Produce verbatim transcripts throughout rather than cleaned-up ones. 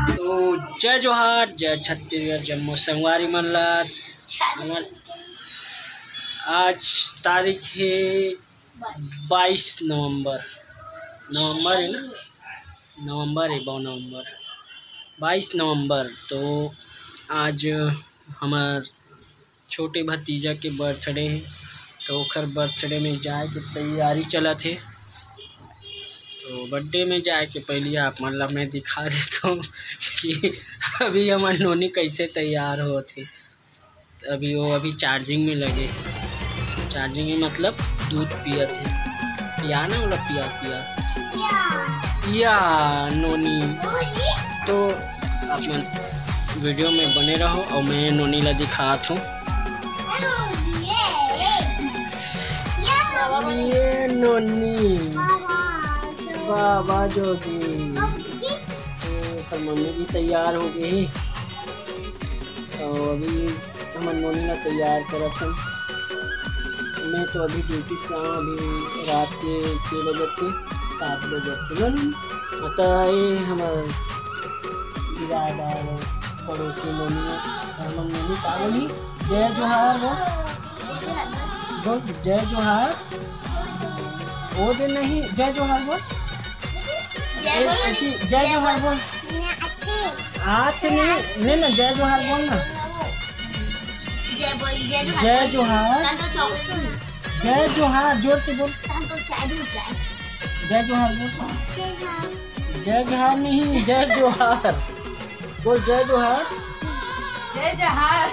तो जय जोहार, जय छत्तीसगढ़, जम्मो संगवारी मन ला। हमर आज तारीख हे बाईस नवंबर, नवंबर है ना? नवंबर है, बाईस नवंबर, बाईस नवंबर। तो आज हमार छोटे भतीजा के बर्थडे है, तो ओखर बर्थडे में जाए के तैयारी चलत हे। तो बर्थडे में जाए के पहले आप मन ला मैं दिखा देता हूँ कि अभी हमार नोनी कैसे तैयार होत हे। अभी वो अभी चार्जिंग में लगे हे। चार्जिंग में मतलब दूध पियत हे। पिया ना, ओला पिया, पिया। पिया। पिया, नोनी। नोनी। तो आप मन वीडियो में बने रहो और मैं नोनी ला दिखात हूँ। ये नोनी। बाबा जोगी। तो ओकर मम्मी भी तैयार हो गई। तो अभी हमर नोनी ला तैयार करत हन। मैं तो अभी ड्यूटी से आऊँ, अभी रात के छः बजे से सात बजे से। बोलूँ, तो ये हमर किराएदार पड़ोसी नोनी, हमर नोनी का बोली, जय जोहार बोल, बोल जय जोहार। ओ दे नहीं, जय जोहार बोल। जय ए, बोल। अथी, जय जय जोहार बोल। बोल। हाथ नहीं, नहीं ना, जय जोहार बोल ना। जय बोल, जय जोहार जय बोल। जोहार। तन तो चौक से। जय जोहार, जोर से बोल। तन तो चाय दूँ, चाय। जय जोहार बोल। जय जोहार। जय जोहार नहीं, जय जोहार। बोल जय जोहार। जय जोहार।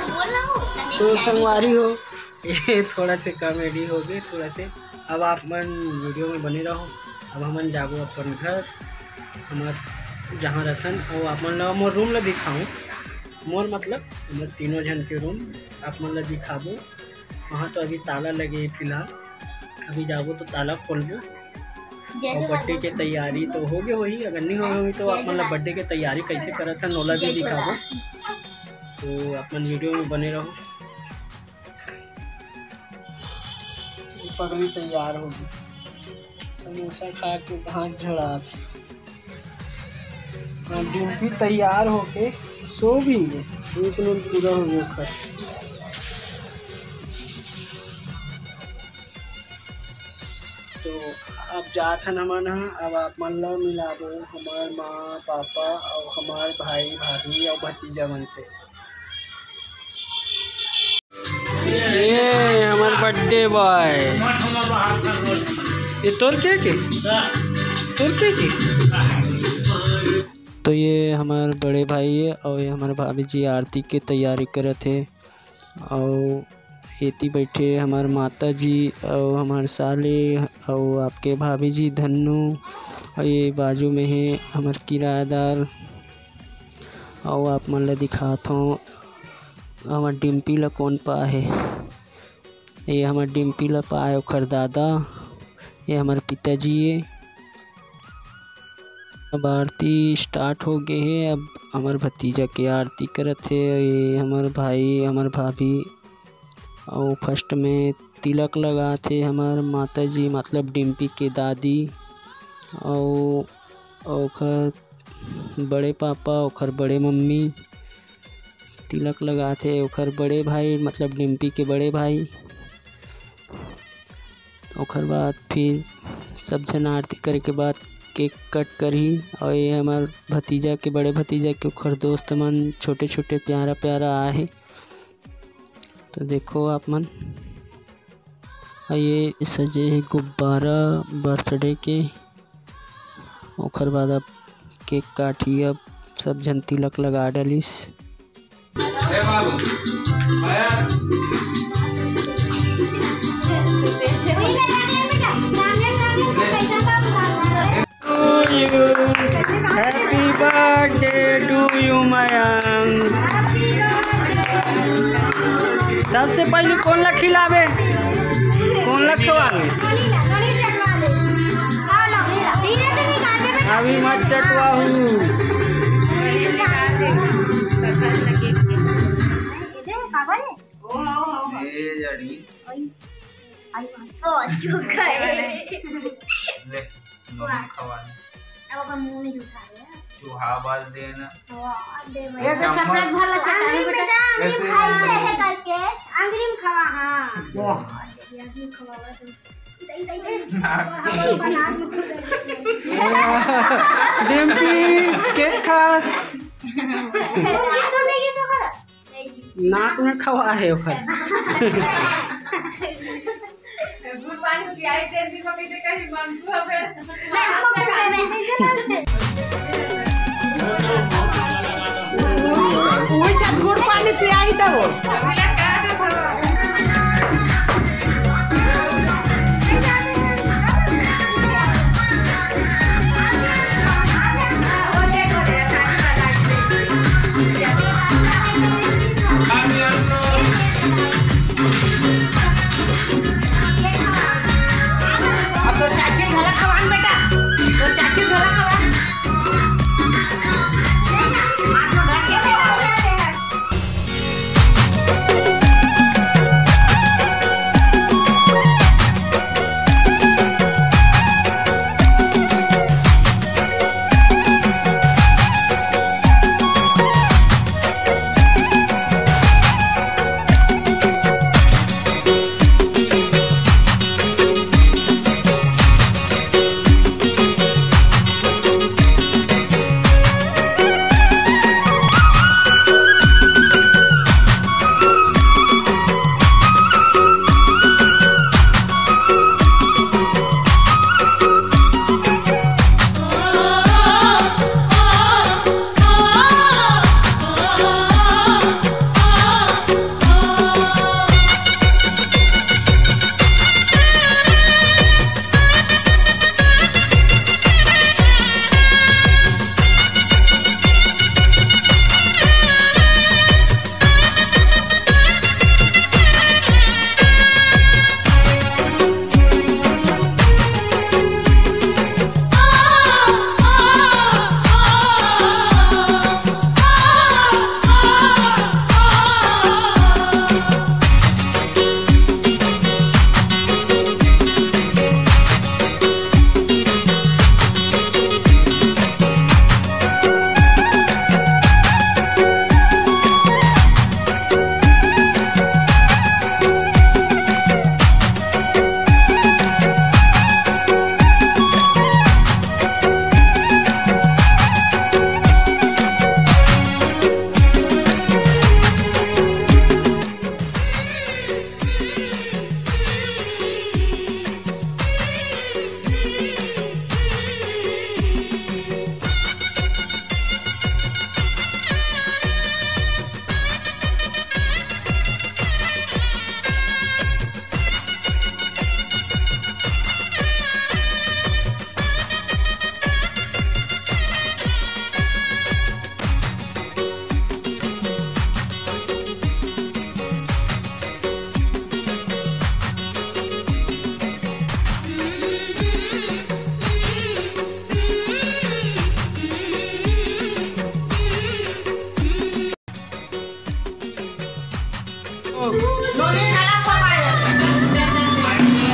बोल ना वो, संदीप तो चाय संगवारी हो, ये थोड़ा से कॉमेडी हो गए, थोड़ा से। अब आप मन वीडियो में बने रहो। अब हमन जाबो अपन घर, हमर जहाँ रथन, और आप मन ला मोर रूम ला दिखाऊँ। मोर मतलब हमर तीनों झन के रूम आप मन ला दिखाबो। वहाँ तो अभी ताला लगे हे फिलहाल, अभी जाबो तो ताला खोलबो। जय और जोहार बर्थडे बोल। के तैयारी तो हो गए होही, अगर नहीं हो होही तो जय आप मन ला जोहार। बर्थडे के तैयारी कैसे करत हन, ओला भी जय दिखाबो। जोहार। तो आप मन वीडियो में बने रहो। ये पगली तैयार हो गई, समोसा खा के भाग झड़ात। हाँ, डिम्पी तैयार होके सो भी गए, एक नून पूरा हो गया ओकर। तो अब जात हन हमन ह, अब आप मन ला मिलाबो हमार माँ, पापा और हमार भाई, भाभी और भतीजा मन से। ये हमार बर्थडे बॉय। ये तोर के के? तोर के के? तो ये हमार बड़े भाई है और ये हमार भाभी जी आरती के तैयारी करत हे। और एती बैठे हमार माता जी और हमार साले और आपके भाभी जी धन्नू, और ये बाजू में है हमार किराएदार। और आप मन ला दिखात हों, हमर डिम्पी ला कौन पाए हे? ये हमर डिम्पी ला पाए ओखर दादा, ये हमर पिताजी ये। अब आरती स्टार्ट हो गे हे। अब हमर भतीजा के आरती करत हे, ये हमर भाई, हमर भाभी, अउ फर्स्ट में तिलक लगात हे हमर माता जी, मतलब डिम्पी के दादी, अउ ओखर बड़े पापा, ओखर बड़े मम्मी तिलक लगात हे, ओखर बड़े भाई, मतलब डिम्पी के बड़े भाई। ओखर बाद फिर सब झन आरती करे के बाद केक कट करही, अउ ये हमर भतीजा के, बड़े भतीजा के, ओखर दोस्त मन छोटे-छोटे प्यारा-प्यारा आए हे। तो देखो आप मन, अउ ये सजे हे गुब्बारा बर्थडे के। ओखर बाद अब केक काटही, अब सब झन तिलक लगा Dallas. Happy birthday to you, Mayank. सबसे पहले कौन ला खिलावे? कौन ला खिलावे? अभी मत चटवाहू। ओहो, ओहो। ए जड़ी। आई, आई, आई। ओ, चुका है। ले, नोनी खवा दे। अब ओकर मुंह में उठा ले। चूहा बाज दे ना। वाह, दे भाई। ये तो चम्मच। सफेद वाला चटनी अंग्रेजी बेटा। बेटा, अंग्रेजी ऐसे। भाई से ऐसे करके, अंग्रेजी में खवा, हाँ। वाह। ये आदमी खवावा तो। डिम्पी, केक खास। नाक में खवा है ओकर। गुड़ पानी पियाई, तेल भी पकड़ के कहीं मांगू हमें। वही छत गुड़ पानी पियाई तब। अब तो चाची घला खवान बेटा, तो चाची घला खवान।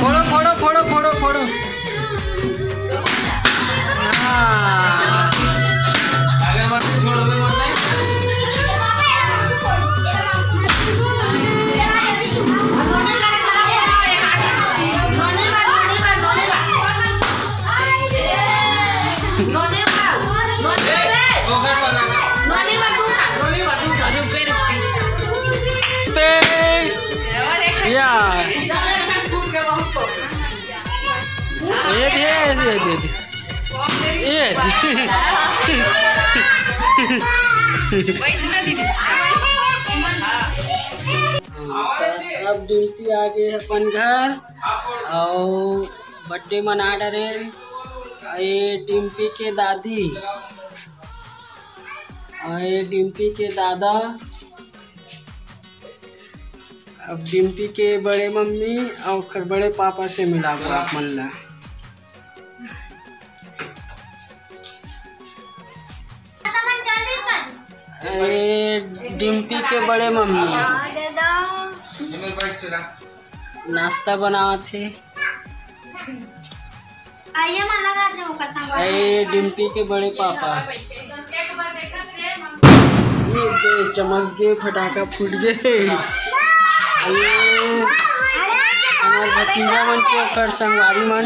फोड़ो, फोड़ो, फोड़ो, फोड़ो, फोड़ो। हाँ। या। ये दे, ये दे, ये दे। ये। अब डिम्पी आ गे हे अपन घर अउ बर्थडे मना डरे। ये डिम्पी के दादी, अउ ये डिम्पी के दादा। अब डिम्पी के बड़े मम्मी अउ ओकर बड़े पापा से मिलाबो आप मन ला। ए, डिम्पी के बड़े मम्मी। नाश्ता बनावत हे। आइए मन लगा दे ओकर संग। ए डिम्पी के बड़े पापा। ये दे चमक गे, फटाका फूट गे। अरे, हमर भतीजा मन के ओकर संगवारी मन।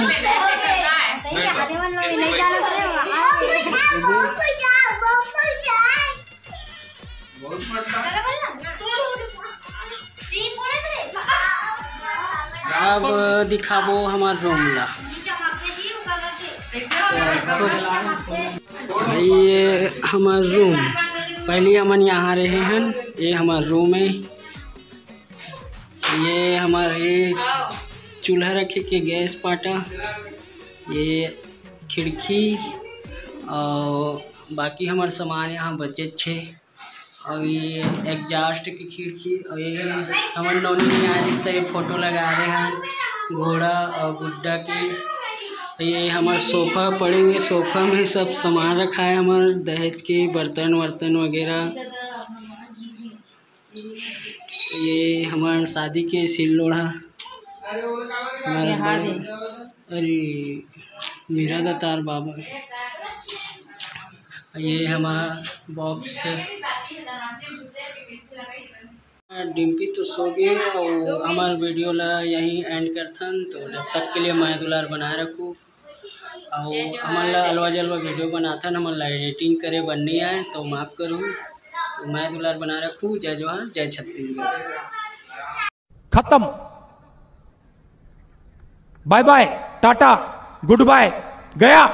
अब दिखाबो हमर रूम ला। ये हमर रूम, पहली हमन यहाँ रहे हन। ये हमर रूम है। ये हमर ये चूल्हा रखे के गैस पाटा, ये खिड़की और बाकी हमर सामान यहाँ बचेच हे। और ये एग्जॉस्ट की खिड़की और ये हमर नोनी नहीं आ रही तो ये फोटो लगा रहे हैं घोड़ा और गुड्डा के। ये हमर सोफा पड़े हुए, सोफा में सब सामान रखा है, हमर दहेज के बर्तन वर्तन वगैरह। ये हमर शादी के सिल्लोड़ा। हमर ये हाँ बड़े, जी। अरे मेरा दातार बाबा। ये हमारा बॉक्स है। डिम्पी तो सो गए और हमार वीडियो ला यहीं एंड करथन। तो जब तक के लिए मया दुलार बनाए रखू। और हमन ला अलवा जलवा वीडियो बनाथन, हमन ला एडिटिंग करे बर नहीं आए तो माफ करू। तो मया दुलार बनाए रखू। जय जोहार, जय छत्तीसगढ़। खत्म। बाय बाय, टाटा, गुड बाय, गया।